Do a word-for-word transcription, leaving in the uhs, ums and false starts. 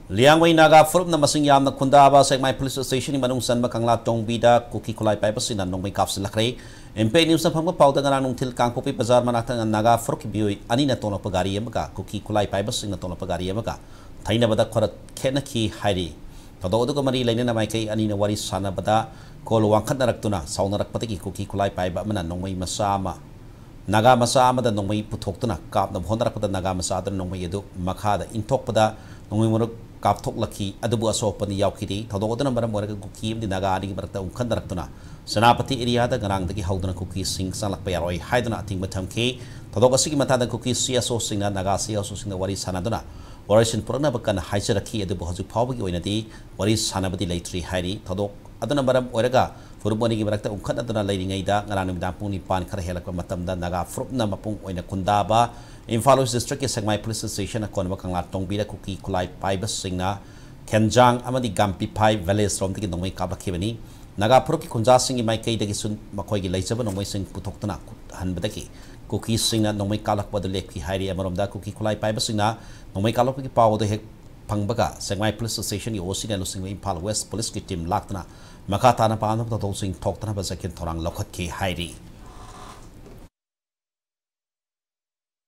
ꯂꯤꯌꯥꯡꯃꯩ ꯅꯥꯒꯥ ꯐꯨꯔꯨꯞꯅ ꯃꯁꯤꯡ ꯌꯥꯝꯅ ꯈꯨꯟꯗꯥꯕ ꯁꯦꯛꯃꯥꯏ ꯄꯨꯂꯤꯁ ꯁ꯭ꯇꯦꯁꯟꯒꯤ ꯃꯅꯨꯡ ꯆꯟꯕ ꯀꯪꯂꯥ ꯇꯣꯡꯕꯤꯗ ꯀꯨꯀꯤ ꯈꯨꯠꯂꯥꯏ ꯄꯥꯏꯕꯁꯤꯡꯅ ꯅꯣꯡꯃꯩ ꯀꯥꯞꯁꯤꯜꯂꯛꯈ꯭ꯔꯦ꯫ ꯏꯝꯄꯦꯛ ꯅ꯭ꯌꯨꯁꯅ ꯐꯪꯕ ꯄꯥꯎꯗ ꯉꯔꯥꯡ ꯅꯨꯡꯊꯤꯜ ꯀꯥꯡꯄꯣꯛꯄꯤ ꯕꯖꯥꯔ ꯃꯅꯥꯛꯇ ꯅꯥꯒꯥ ꯐꯨꯔꯨꯞꯀꯤ ꯃꯤꯑꯣꯏ ꯑꯅꯤꯅ ꯇꯣꯡꯂꯛꯄ ꯒꯥꯔꯤ ꯑꯃꯒ ꯀꯨꯀꯤ ꯈꯨꯠꯂꯥꯏ ꯄꯥꯏꯕꯁꯤꯡꯅ ꯇꯣꯡꯂꯛꯄ ꯒꯥꯔꯤ ꯑꯃꯒ ꯊꯩꯅꯕꯗ ꯈꯔ ꯈꯦꯠꯅꯈꯤ ꯍꯥꯏꯔꯤ꯫ ꯊꯧꯗꯣꯛ ꯑꯗꯨꯒ ꯃꯔꯤ ꯂꯩꯅꯅ ꯃꯥꯏꯀꯩ ꯑꯅꯤꯅ ꯋꯥꯔꯤ ꯁꯥꯟꯅꯕꯗ ꯀꯣꯜ ꯋꯥꯡꯈꯠꯅꯔꯛꯇꯨꯅ ꯁꯥꯎꯅꯔꯛꯄꯗꯒꯤ ꯀꯨꯀꯤ ꯈꯨꯠꯂꯥꯏ ꯄꯥꯏꯕ ꯑꯃꯅ ꯅꯣꯡꯃꯩ ꯃꯆꯥ ꯑꯃ ꯅꯥꯒꯥ ꯃꯆꯥ ꯑꯃꯗ ꯅꯣꯡꯃꯩ ꯄꯨꯊꯣꯛꯇꯨꯅ ꯀꯥꯞꯅꯕ ꯍꯣꯠꯅꯔꯛꯄꯗ ꯅꯥꯒꯥ ꯃꯆꯥ ꯑꯗꯨꯅ ꯅꯣꯡꯃꯩ ꯑꯗꯨ ꯃꯈꯥꯗ ꯏꯟꯊꯣꯛꯄꯗ ꯅꯣꯡꯃꯩ ꯃꯔꯨ ꯀꯥꯞꯊꯣꯛꯂꯛꯈꯤ, ꯑꯗꯨꯕꯨ ꯑꯁꯣꯛ ꯑꯄꯟ ꯌꯥꯎꯈꯤꯗꯦ꯫ ꯊꯧꯗꯣꯛ ꯑꯗꯨꯅ ꯃꯔꯝ ꯑꯣꯏꯔꯒ ꯀꯨꯀꯤ ꯑꯃꯗꯤ ꯅꯥꯒꯥ ꯑꯅꯤꯒꯤ ꯃꯔꯛꯇ ꯎꯪꯈꯠꯅꯔꯛꯇꯨꯅ ꯁꯦꯅꯥꯄꯇꯤ ꯑꯦꯔꯤꯌꯥꯗ ꯉꯔꯥꯡꯗꯒꯤ ꯍꯧꯗꯨꯅ ꯀꯨꯀꯤꯁꯤꯡ ꯆꯪꯂꯛꯄ ꯌꯥꯔꯣꯏ ꯍꯥꯏꯗꯨꯅ ꯑꯊꯤꯡꯕ ꯊꯝꯈꯤ꯫ ꯊꯧꯗꯣꯛ ꯑꯁꯤꯒꯤ ꯃꯇꯥꯡꯗ ꯀꯨꯀꯤ C S ꯑꯣꯁꯤꯡꯅ Naga C S ꯑꯣꯁꯤꯡꯗ ꯋꯥꯔꯤ ꯁꯥꯟꯅꯗꯨꯅ ꯋꯥꯔꯣꯏꯁꯤꯟ ꯄꯨꯔꯛꯅꯕ ꯀꯟꯅ ꯍꯥꯏꯖꯔꯛꯈꯤ, ꯑꯗꯨꯕꯨ ꯍꯧꯖꯤꯛ ꯐꯥꯎꯕꯒꯤ ꯑꯣꯏꯅꯗꯤ ꯋꯥꯔꯤ ꯁꯥꯟꯅꯕꯗꯤ ꯂꯩꯇ꯭ꯔꯤ ꯍꯥꯏꯔꯤ꯫ ꯊꯧꯗꯣꯛ ꯑꯗꯨꯅ ꯃꯔꯝ ꯑꯣꯏꯔꯒ ꯐꯨꯔꯨꯞ ꯑꯅꯤꯒꯤ ꯃꯔꯛꯇ ꯎꯪꯈꯠꯅꯗꯨꯅ ꯂꯩꯔꯤꯉꯩꯗ ꯉꯔꯥꯡ ꯅꯨꯃꯤꯗꯥꯡ ꯄꯨꯡ ꯅꯤꯄꯥꯟ ꯈꯔ ꯍꯦꯜꯂꯛꯄ ꯃꯇꯝꯗ ꯅꯥꯒꯥ ꯐꯨꯔꯨꯞꯅ ꯃꯄꯨꯡ ꯑꯣꯏꯅ ꯈꯨꯟꯗꯥꯕ ꯏꯝꯐꯥꯜ ꯋꯦꯁ ꯗꯤꯁꯇ꯭ꯔꯤꯛꯀꯤ ꯁꯦꯛꯃꯥꯏ ꯄꯨꯂꯤꯁ ꯁ꯭ꯇꯦꯁꯟ ꯑꯀꯣꯟꯕ ꯀꯪꯂꯥ ꯇꯣꯡꯕꯤꯗ ꯀꯨꯀꯤ ꯈꯨꯠꯂꯥꯏ ꯄꯥꯏꯕꯁꯤꯡꯅ ꯈꯦꯟꯖꯥꯡ ꯑꯃꯗꯤ ꯒꯥꯝꯄꯤꯐꯥꯏ ꯚꯤꯂꯦꯖ ꯔꯣꯝꯗꯒꯤ ꯅꯣꯡꯃꯩ ꯀꯥꯞꯂꯛꯈꯤꯕꯅꯤ꯫ ꯅꯥꯒꯥ ꯐꯨꯔꯨꯞꯀꯤ ꯈꯨꯟꯖꯥꯁꯤꯡꯒꯤ ꯃꯥꯏꯀꯩꯗꯒꯤꯁꯨ ꯃꯈꯣꯏꯒꯤ ꯂꯩꯖꯕ ꯅꯣꯡꯃꯩꯁꯤꯡ ꯄꯨꯊꯣꯛꯇꯨꯅ ꯈꯨꯠ ꯍꯟꯕꯗꯒꯤ ꯀꯨꯀꯤꯁꯤꯡꯅ ꯅꯣꯡꯃꯩ ꯀꯥꯞꯂꯛꯄ ꯑꯗꯨ ꯂꯦꯞꯈꯤ ꯍꯥꯏꯔꯤ꯫ ꯑꯃꯔꯣꯝꯗ ꯀꯨꯀꯤ ꯈꯨꯠꯂꯥꯏ ꯄꯥꯏꯕꯁꯤꯡꯅ ꯅꯣꯡꯃꯩ ꯀꯥꯞꯂꯛꯄꯒꯤ ꯄꯥꯎ ꯑꯗꯨ ꯍꯦꯛ ꯐꯪꯕꯒ ꯁꯦꯛꯃꯥꯏ ꯄꯨꯂꯤꯁ ꯁ꯭ꯇꯦꯁꯟꯒꯤ ꯑꯣꯁꯤꯅ ꯂꯨꯆꯤꯡꯕ ꯏꯝꯐꯥꯜ ꯋꯦꯁ ꯄꯨꯂꯤꯁꯀꯤ ꯇꯤꯝ ꯂꯥꯛꯇꯨꯅ ꯃꯈꯥ ꯇꯥꯅ ꯄꯥꯡꯅꯕ ꯊꯧꯗꯣꯛꯁꯤꯡ ꯊꯣꯛꯇꯅꯕ ꯆꯦꯛꯁꯤꯟ ꯊꯧꯔꯥꯡ ꯂꯧꯈꯠꯈꯤ ꯍꯥꯏꯔꯤ꯫